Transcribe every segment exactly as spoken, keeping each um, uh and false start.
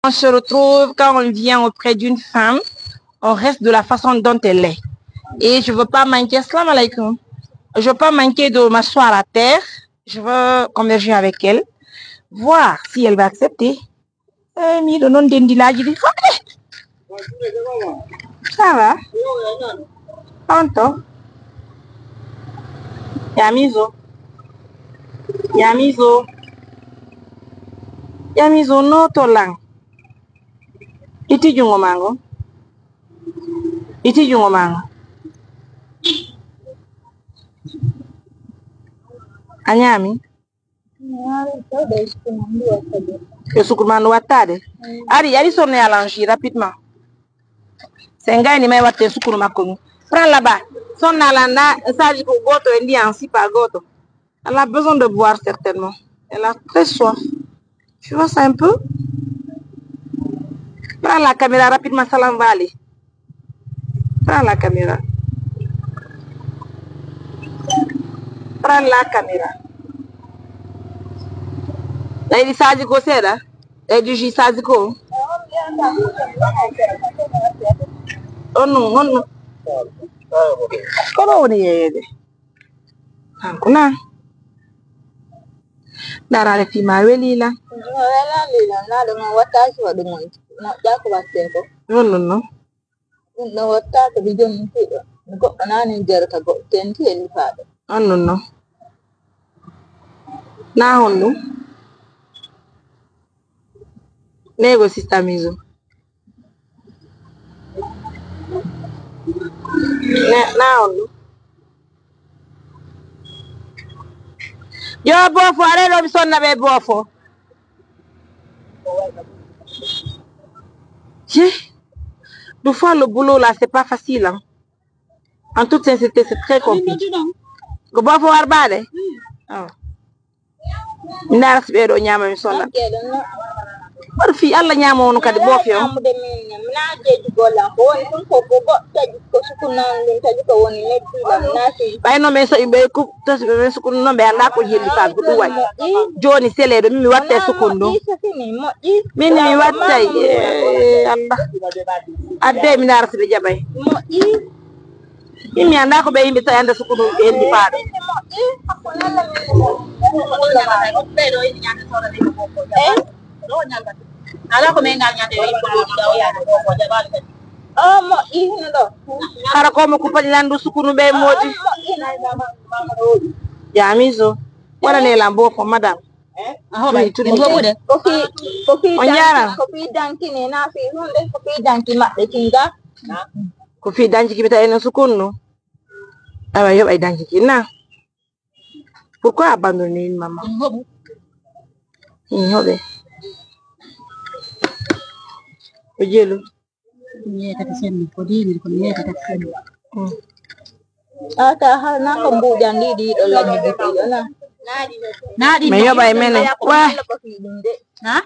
On se retrouve quand on vient auprès d'une femme, on reste de la façon dont elle est. Et je veux pas manquer, salam alaikum. Je veux pas manquer de m'asseoir à terre. Je veux converger avec elle, voir si elle va accepter. Eh, miɗo non dendilaaji ɗi. Ça va? On to? Yamizo. Yamizo. Yamizo, no to lan? Iti jungo mango. Iti jungo mango. A ñaami? Yo sukuru maa no wattaade. Ari, ari sonne alanji rapidement. Se ngayni may watte sukuru makko ngu. Prends là-bas. Sonna la na saji ko goto e ndiyan sipa goto. Elle a besoin de boire certainement. Elle a très soif. Tu vois ça un peu? Prends la caméra rapidement, Salam va aller. Prends la caméra. Prends la caméra. Leydi Sadiko seeɗa. Leydi ji Sadiko. On non, on non. Kono woni yeeyede. Kanko na. Daraale fii ma welii lan. No welaa lii lan, naa ɗum en wattaaki waɗu mon. Moƴƴaa ko wattee ko. Ɗum ɗum non. Ɗum ɗon wattaaki bi jonnitiiɗo. Goɗɗo naani jarata goɗɗo tenti e lifaaɗo. On ɗum non. Naa honɗum? Nego sista Mizo. Ne, na on ɗum. Yo boofo, aɗa ɗo mi sonna ɓe boofo. Ci. Des fois, le boulot là, c'est pas facile, hein. En toute sincérité, c'est très compliqué. Ko boofo warbaade? Oh. Mi ndaara si ɓee ɗoo ñaama mi sonna. Waɗu fii Alla ñaama wonu kadi boofi on. Amude min, mi naa jeeji golla ko woni ɗum ko ko goɗɗo taƴi ko sukun noon ɗum taƴi ko woni meddi lam naati. Ɓay no men so yimɓe ku to si ɓe men sukun noon ɓe anndaa ko yelli faa ko ɗum waɗi. Jooni seleeɗo min mi wattay sukun ɗum. Moƴƴi so fini moƴƴi. Min mi wattay. Eh, Alla. Adde mi ndaara si ɓe jaɓay. Moƴƴi. Min mi anndaa ko ɓe yimɓe tawi annda sukunu ɓe helli faaɗo. Ala ko men ngal ñande yo yimɓe ɗo ɗiɗa o yaade ko ko jaɓaali kadi. Hara ko mo kupani landu sukunu ɓe moodi. Jaamiso. Wala ne lambo ko madam. Aho ɓay. Ko fi, ko fi, on jaara. Ko fi danki ne na fi hunde ko fi danki maɓɓe kinga. Ko fii danki ki bita enen sukunnu. Awa, yoɓay danki ki na. Pourquoi abandonner une maman? Ɗum hoɓu. Ɗum hoɓe. O jelu. Ko mi yeekata senni, ko diini, ko mi yeekata senni. Mm. Ata har na ko mbuujan ɗiɗi ɗo lanyi ɗiɗi ɗo na. Naa ɗi. Mais yoɓay mene. Wa.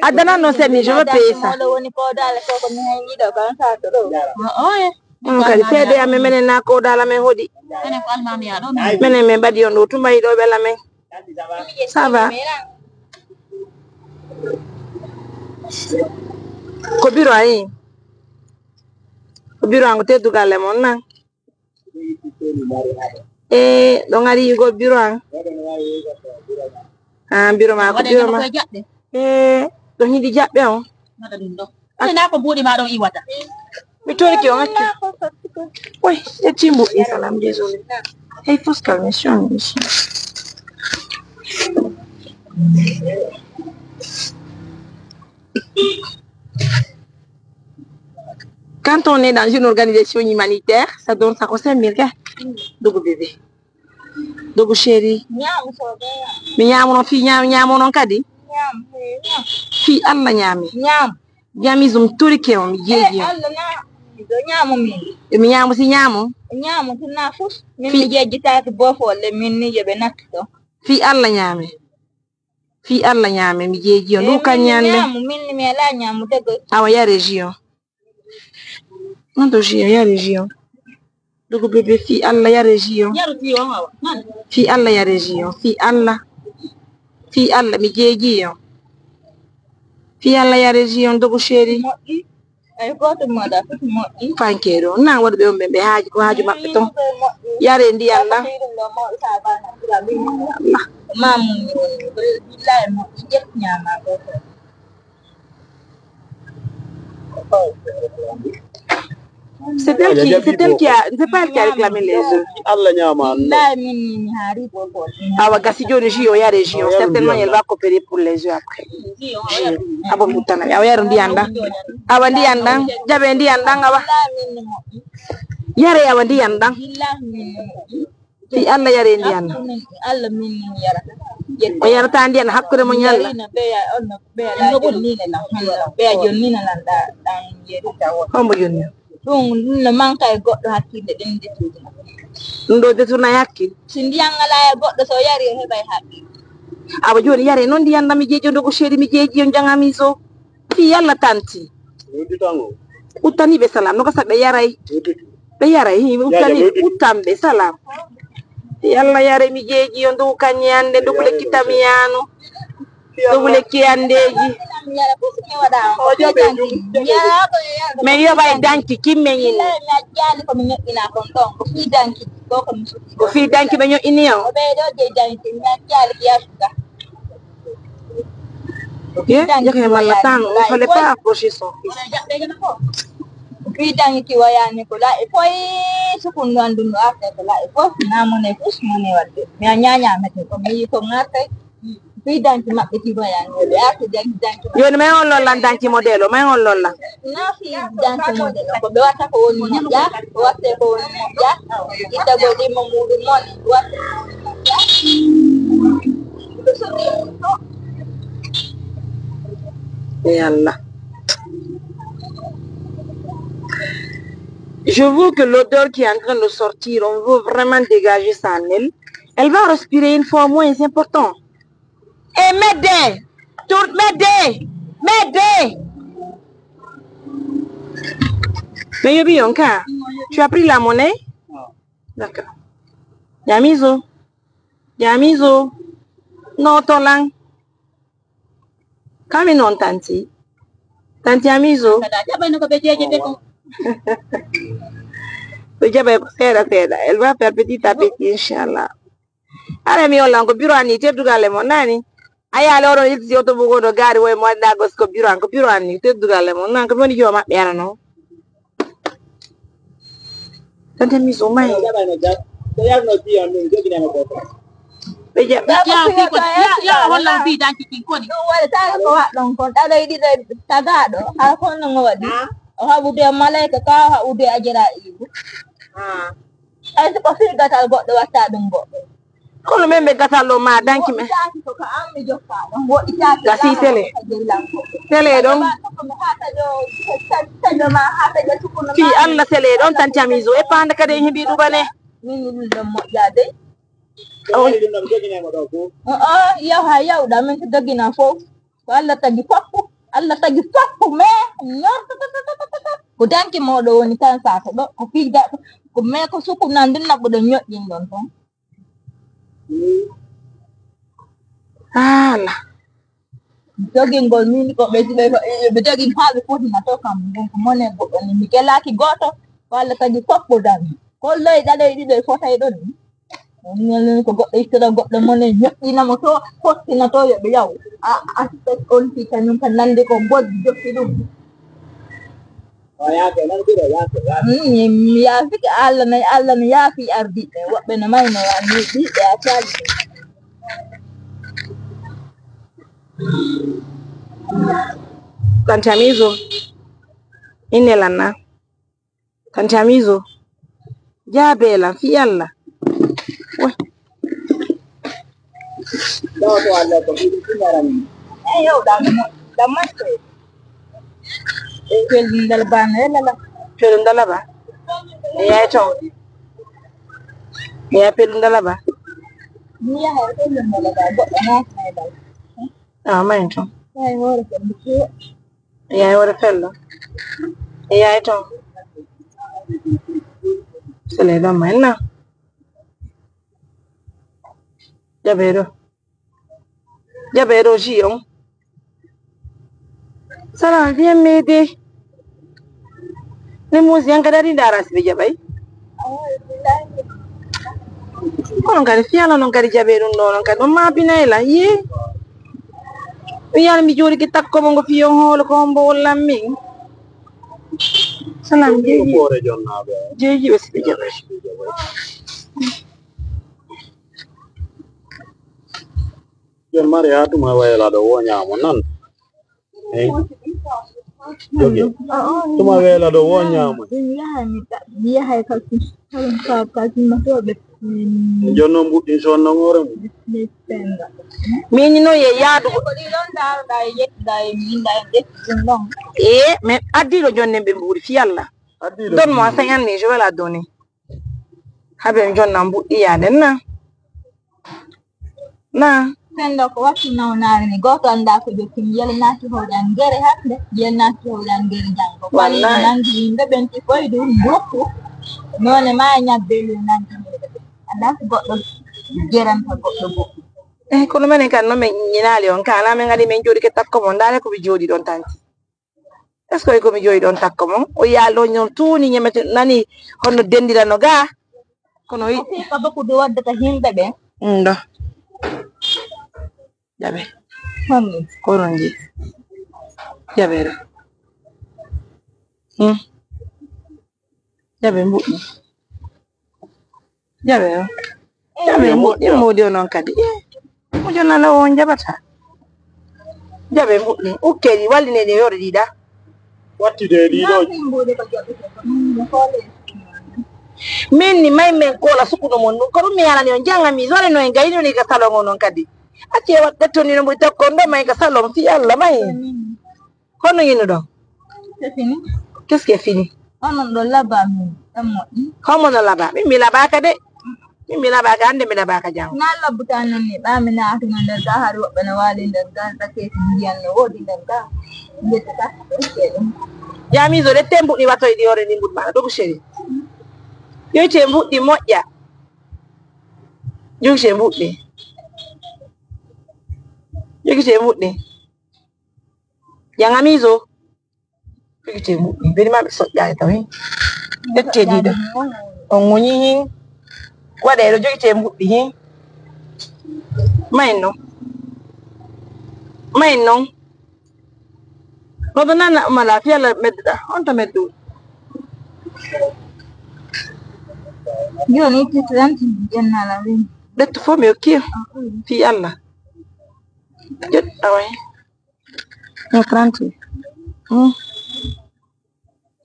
Adana non c'est ni, je veux payer ça. Woni ko dala ko ko mi hayni ɗo kan sa to ɗo. Oh, eh. On kadi seede amen menen na ko dala men hoɗi. Menen ko almaami ya ɗo. Menen men ɓadi on ɗo tuma yiɗo ɓe lamen. Ça va. Ko biro ayi. Ko biro ango teddugal e mon nan. Eh, ɗo ngari yugo biro an. Ah, biro ma ko biro ma. Eh, ɗo hindi jaɓɓe on. Waɗa ɗum ɗo. Ene na ko buuɗi ma ɗon iwata. Mi torike on accu. Oui, c'est Timbo et salam, désolé. Hey, faut se calmer, je suis en émission. Quand on est dans une organisation humanitaire, ça donne ça conseille mille gars. Dogo bébé. Dogo chéri. Ñaamu soɓe. Mi ñaamu non fii ñaamu ñaamu non kadi. Ñaamu, eh, ñaamu. Fii Alla ñaami. Ñaamu. Jamisum turike on mi jeeji on. Alla na. Do ñaamu min. E mi ñaamu si ñaamu. Ñaamu tun na fus. Min mi jeejitaaki bofolle min ni je ɓe natti ɗo. Fii Alla ñaami. Fii Alla ñaame, mi jeeji on. Ɗum kan ñande. Ñaamu, min mi ala ñaamu dego. Awa, ya région. Non, to région, ya région. Dogo bébé, fii Alla, ya région. Fii Alla, ya région. Fii Alla. Fii Alla, mi jeeji on. Fii Alla yaree jus on dogo chéri. Moƴƴi. Ay, gooto mi waɗa fof moƴƴi. Fankee ɗo. Nan waɗuɓe on ɓen ɓe haaji ko haaju maɓɓe ton. Moƴƴi. Yaree ndiyan ɗan. Ɗum ɗo mawɗo Saabana Abdullah. Mamu ni woni. Billahi moƴƴi. Ƴetti ñaama gooto. C'est elle qui, c'est elle qui a, c'est pas elle qui a réclamé les œufs. Allah ñaama. Billahi min ni mi haari ko ko. Awa gasi jooni jus o yaree jus on. Certainement elle va coopérer pour les œufs après. Jus. Abo futtana. Awa yaru ndiyan ɗan. Awa ndiyan ɗan. Jaɓee ndiyan ɗan awa. Billahi min ni moƴƴi. Yaree awa ndiyan ɗan. Billahi min ni moƴƴi. Fii Alla yaree ndiyan ɗan. Alla min min yara. O yarataa ndiyan hakkunde mon e Alla. Yarina ɓeya on no ɓeya la jonnina lan. Ɓeya jonnina lan ɗa ɗan yeri tawo. Hombo jonni? Ɗum ɗum no manka e goɗɗo hakkille ɗen détourna. Ɗum ɗo détourna e hakkille. Si ndiyan alaa e goɗɗo so yari o heɓay hakkille. Awa jooni yaree non ndiyan ɗan mi jeeji on dogo chéri mi jeeji on jangami so. Fii Alla tanti. Uttanii ɓe salam, no gasa ɓe yaray. Ɓe yaray, hi, uttanii ɓe, uttan ɓe salam. Fii Alla yaree mi jeeji on dow kañi hannde, dogo lekki tamiyaanu. Dogo lekki hanndeeji. Men yoɓay danki, kimmen inni. Ko fii danki ɓe ñoƴƴini on. Ye, jaka e malla tan, il fallait pas approcher son fils. Fii dangi ki wayani ko la'i foy sukun ɗo andun ɗo after ko la'i fof na mone fus mone wadde. Mi a ñaña mete ko mi yi ko ngarte. Fii dangi maɓɓe ki wayani ɓe arti dangi dangi. Joni may on lollan danki modelo, may on lollan. Na fii dangi modelo ko ɓe watta ko woni moƴƴa, ko watte ko woni moƴƴa. Itta go ɗimmo muɗum mon watte. Et Allah. Je veux que l'odeur qui est en train de sortir, on veut vraiment dégager ça en elle. Elle va respirer une fois moins, c'est important. Et m'aider, tour, m'aider, m'aider. Mais Yobi Yonka, tu as pris la monnaie? D'accord. Jamizo. Jamizo. No, Tolang. Kami non, tanti. Tanti Amizo. Kada jaɓay no ko ɓe jeeje ɓe kon. Ɓe jaɓay ko seeɗa seeɗa. Elle va faire petit à petit, inchallah. Ara mi yollan ko bureau an ni teddugal e mon nani. A yaali oɗon iltiti oto bugo ɗo gaari woye mo waɗi ɗa gos ko bureau an, ko bureau an ni teddugal e mon. Nan ko mi woni jooma ɓe ara non. Tante Miss, o mayi. Ɓe jaɓi. Ya, ya, ya, walla o fii danki kin koni. Ɗum waɗi tawi ko waɗɗon kon. Ɗaɗo e ɗiɗo e tagaaɗo. Haa kono no o waɗi. O haɓude e malayka ka, o haɓude e Ajara Ibu. Hay si ko fii gatal goɗɗo watta ɗum goɗɗo. Kono men ɓe gatal ɗo ma danki men. Woɗɗitaaki ko ka an mi jokka ɗon. Woɗɗitaaki. Gasii télé. Télé ɗon. Fii Alla télé ɗon tan camiso. E paanda kadi en heɓi ɗuɓane. Min ni ɗum ɗon moƴƴa dey. On. Oo, yaw haa yawɗa min to dogina fof. Ko Alla tagi foppu. Alla tagi foppu, mais ñortotototototo. Ko danki mooɗo woni tan sato ɗo. Ko fii da-, ko, mais ko suku nan ndin naɓɓuɗo ñoƴƴin ɗon tan. Haala. Jogingol min ko ɓe, ɓe, ɓe, ɓe jogi haa ɓe foti na to kam. Donc, mone goɗɗo ni, mi kelaaki gooto, ko Alla tagi fof ko dami. Ko loy ɗaɗo e ɗiɗo e fotay ɗon ni. Min ko goɗɗo ittata goɗɗo mone, ñoƴƴina mo to, fottina to, yo ɓe yaw. A, a, on fii kañum kan nande ko bojji jokki ɗum. Mm, mi, mi yaafike Alla no, Alla no yaafi ardiiɓe. Woɓɓe no mayno, wa-, mi ɓiɓɓe a calli. Tante Amizo, inne lanna. Tante Amizo, jaabee lan fii Alla. Wah. Ɗo to Allah ko ɗum ɗum arani. Eyo, ɗam, ɗam matte. Pelndal ba no yalla la. Pelndal ba. E yaay ton. E yaay pelndal ba. Mi yaha pelndal ba. Goɗɗo mo. Ah, mayin ton. Yaay hoore ko mi. Yaay wara fello. Yaay ton. Sele ɗon ma enna. Jaɓee ɗo. Jaɓee ɗo ji on. Salam, viens m'aider. Ne muusi yan kadi aɗa ndaara si ɓe jaɓay. Kono kadi fii Alla non kadi jaɓee ɗum ɗoo non kadi on maapinay lan yii. Mi yaani mi jooɗike takko mo ngo fii on hoolo ko hombo wallan min. Salam jeeji. Jeeji ɓe si ɓe jaɓay. Ɓe mari haa tuma wayla ɗo wo ñaamo nan. Hey. Jogi. Tuma wayla ɗo wo ñaamo. Ɗum yahay mi ɗa-, mi yahay kalkin, kalkin, kalkin motooɓe. Jonno mbuɗɗin sonno ngore mum. Min ni non ye yaadu. Ko ɗi ɗon ndaaruɗaa e yettuɗaa e min ɗaa e ƴettuɗum ɗon. Eh, mais addiiɗo jonnen ɓe mbuuri fii Alla. Addiiɗo. Donne-moi cinquante mille, je vais la donner. Habe mi jonna mbuɗɗi yaaden na. Na. Pendo ko wattu nawnaare ni, gooto anndaa ko jokki mi, yele naati hoore an gere hannde, yele naati hoore an gere janngo. Ko wallahi. Nanndi yimɓe ɓen ti koydu, mboppu, noone maa e ñabbeelu e nanndi yimɓe ɓen. Anndaa ko goɗɗo geranta goɗɗo goɗɗo. Eh, kono menen kan no men ñinaali on, ka alaa men ngaɗi men jooɗike takko mon, ndaare ko ɓe jooɗi ɗon tanti. Est-ce que ko mi jooɗi ɗon takko mon? O yaali ɗon ñon tuuni ñemete, nani honno dendirano gaa. Kono wi- Ko fii ka bakkude waddata yimɓe ɓen. Mm, ɗo. Jaɓe. Honno? Kono nji. Jaɓe ɗo. Hmm. Jaɓe mbuɗɗi. Jaɓe o. Jaɓe mbuɗɗi. Moodi o non kadi. Eh. Mo jonnala o on jaɓata. Jaɓe mbuɗɗi. Ukke ɗi walline ɗi yore ɗiɗa. Wattide e ɗiɗo. Min ni may men kola sukuno mon ɗum. Ko ɗum mi yalani on jangami zore no en gayni on ka salon o non kadi. Acce waɗde toni no mbuɗi tokko ndo may ka salon fi Allah may. Honno yinnuɗon? C'est fini. Qu'est-ce qui est fini? Onon ɗo laba min, ɗan moƴƴi. Homo no laba? Min mi labaaka de. Min mi labaaka hannde, mi labaaka janngo. Na labbuta non ni, ɓaa mi naati no nder gaa, hari woɓɓe no waali nder gaa, rakeeti ndiyan no woodi nder gaa. Mbiyete ka, ɗum. Jamizo de tembuɗi watoy ɗi ore ni mbuɗ maɗa, dogu chéri. Yoyte mbuɗɗi moƴƴa. Yoyte mbuɗɗi. Yoyte mbuɗɗi. Jangamizo. Jogitee mbuɗɗi, beni maa ɓe soƴƴaali taw, hin. Ƴettee ɗiɗo. On ŋoñii, hin. Waɗee ɗo, jogitee mbuɗɗi, hin. Mayin non. Mayin non. Hoto nana mala, fi Alla medduɗaa. On to meddu. Jooni, itti trente, jennala, wi. Ɓettu fof, mi okki. Fi Alla. Ƴet-, awa hen. No trente. Hmm.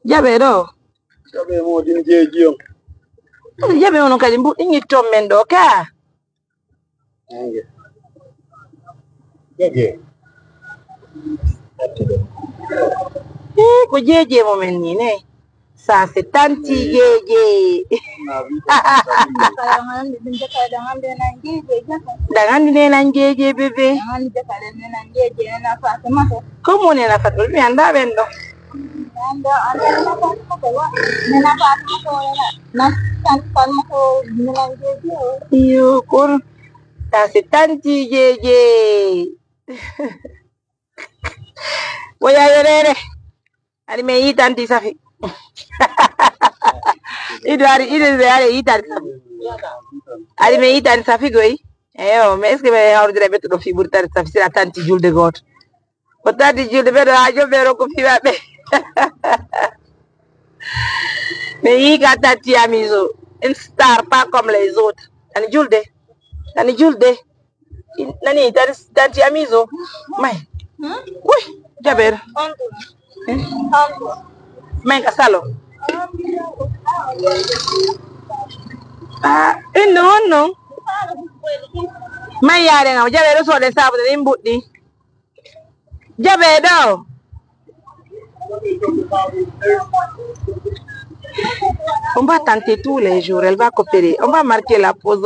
Jaɓee ɗo. Jaɓee moodin jeeji on. Jaɓee ono kadi mbuɗɗi ñitton men ɗo ka. Nange. Jaɓee. Atti ɗo. Eh, ko jeeje mo men ni ne. Ça, c'est Tanti Jeje. Ɗan anndi ne nan jeeje, bébé. Ko mo ne na fat, mi anndaa ɓen ɗo. Iyo, kon. Ça, c'est Tanti Jeje. Woya yerere. Ari men yii Tanti Safi. Ido ari, ido be ari yii Tanti Safi. Ari men yii Tanti Safi goy. Eyo, mais est-ce que men hawridira ɓe to ɗo fi ɓuri Tanti Safi sira Tanti julde gooto? Ko Tanti julde ɓe ɗo haa jomɓe rokko fi maɓɓe. Mais yii ka Tanti Amizo, une star pas comme les autres. Ani julde. Ani julde. Nani, Tanti, Tanti Amizo. May. Uy, jaɓeeɗo. May ka salon. Ah, inno honno? May yaade ngam jaɓeeɗo soode saabude ɗin mbuɗɗi. Jaɓeeɗo. On va tenter tous les jours, elle va coopérer. On va marquer la pause.